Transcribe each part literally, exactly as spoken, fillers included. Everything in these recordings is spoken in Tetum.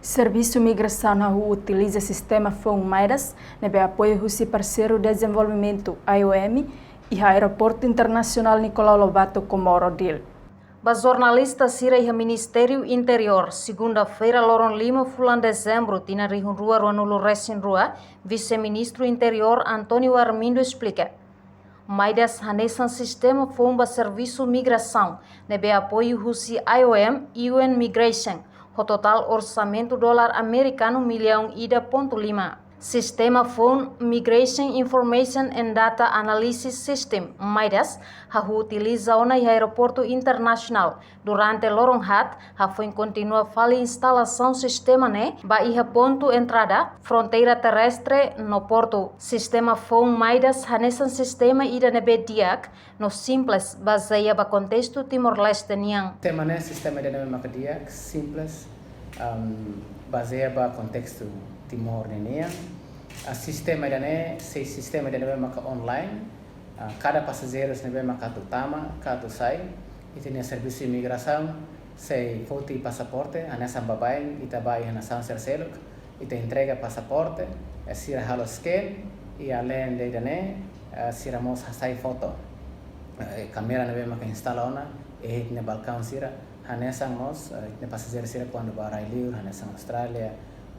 Servisu Migrasaun hahú utiliza sistema foun Midas ne'ebé apoiu husi parseiru dezenvolvimentu, I O M, iha Aeroportu Internasionál Nicolau Lobato, Comoro, Dili. Ba jornalista sira iha Ministériu Interiór, segunda-feira, loron lima fulan Dezembru, tinan rihun rua ruanulu resin rua, Vise-Ministru Interiór António Armindo esplika, Midas hanesan sistema foun ba servisu migrasaun ne'ebé apoiu husi I O M, U N Migration, ho totál orsamentu dolar amerikanu millaun ida pontu lima. Sistema foun Migration Information and Data Analysis System, Midas, hahú utiliza ona iha Aeroportu Internasionál durante loron haat, hafoin kontinua fali instalasaun sistema ne'e ba iha pontu entrada, fronteira terrestre no portu. Sistema foun Midas hanesan sistema ida ne'ebé di'ak no simples, bazeia ba kontestu Timor-Leste nian. Sistema ne'e sistema ida ne'ebé maka di'ak, simples, am, bazeia ba kontestu Timor ninian. Ah, sistema ida ne'e, sei sistema ida ne'ebé maka online. Ah, kada pasajeiru ne'ebé maka atu tama ka atu sai, ita-nia servisu imigrasaun sei foti pasaporte, hanesan baibain ita ba iha nasaun sira seluk, ita entrega pasaporte, eh, sira halo scan, i alende ida ne'e, eh, sira mós hasai foto. Eh, kámera ne'ebé maka instala ona iha ita-nia balkaun sira, hanesan mós, eh, ita-nia pasajeiru sira kuandu ba rai-liur, hanesan Austrália,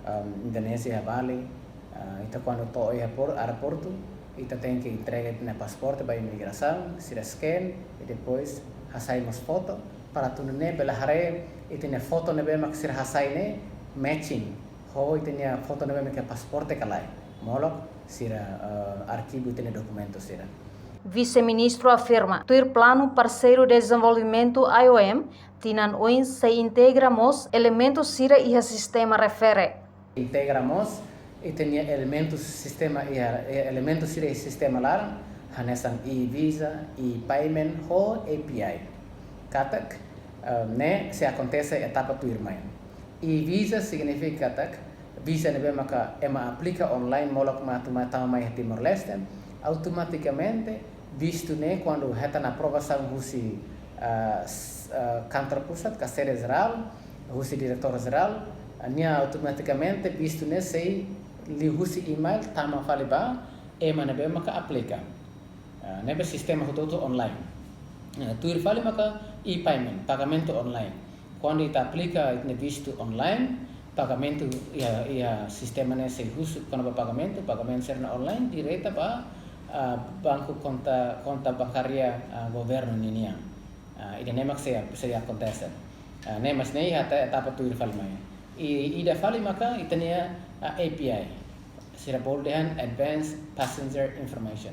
em, Indonézia, Bali, ah, ita kuandu to'o iha por-, aeroportu, ita tenke entrega ita-nia pasaporte ba imigrasaun, sira scan, i depois hasai mós foto, para atu nune'e bele haree ita-nia foto ne'ebé mak sira hasai ne'e matching ho ita-nia foto ne'ebé mak iha pasaporte ka lae. Molok sira, eh, arkivu ita-nia dokumentu sira. Vise-Ministru afirma, tuir planu parseiru dezenvolvimentu I O M, tinan oin sei integra mós elementu sira iha sistema refere. Integra mós ita-nia elementu sistema iha, eh, elementu sira iha sistema laran, hanesan e-visa, e-payment ho A P I. Katak, eh, ne'e sei akontese etapa tuirmai. E-visa signifika katak visa ne'ebé maka ema aplika online molok ema atu mai tama mai iha Timor-Leste, automatikamente vistu ne'e kuandu hetan aprovasaun husi, ah, s-, ah, kantor pusat ka sede jerál, husi diretór jerál, ah, nia automatikamente vistu ne'e sei liuhusi email tama fali ba ema ne'ebé maka aplika. Ah, ne'ebé sistema hotu-hotu online. Ah, tuir fali maka e-payment, pagamentu online. Kuandu ita aplika ita-nia vistu online, pagamentu iha, iha sistema ne'e sei husu kona-ba pagamentu, pagamentu sira-ne'e online, direta ba, ah, banku konta, konta bankária, ah, governu ninian. Ah, ida ne'e mak sei, sei akontese. Ah, ne'e mak ne'e iha eta-, etapa tuir fali mai. I, ida fali maka ita-nia, ah, A P I. Sira bolu dehan Advanced Passenger Information.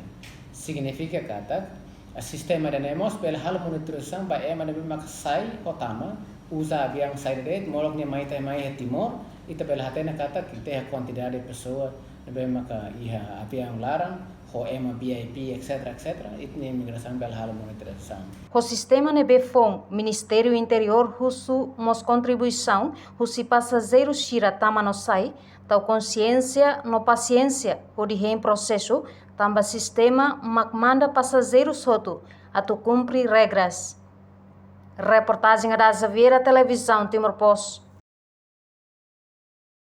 Signifika katak, ah, sistema ida ne'e mós bele halo monitorizasaun ba ema ne'ebé maka sai ho tama, uza aviaun saida de'it, molok nia mai iha, mai iha Timor, ita bele hatene katak ita iha kuantidade pesoa ne'ebé maka iha aviaun laran, ho ema V I P, et cetera, et cetera, ita-nia imigrasaun bele halo monitorizasaun. Ho sistema ne'ebé foun, Ministériu Interiór husu mós kontribuisaun husi pasajeiru sira tama no sai, tau konsiénsia no pasiénsia hodi hein prosesu, tanba sistema mak manda pasajeiru hotu atu kumpre regras. Reportajen Ada Xaviera, Televizaun Timor Post.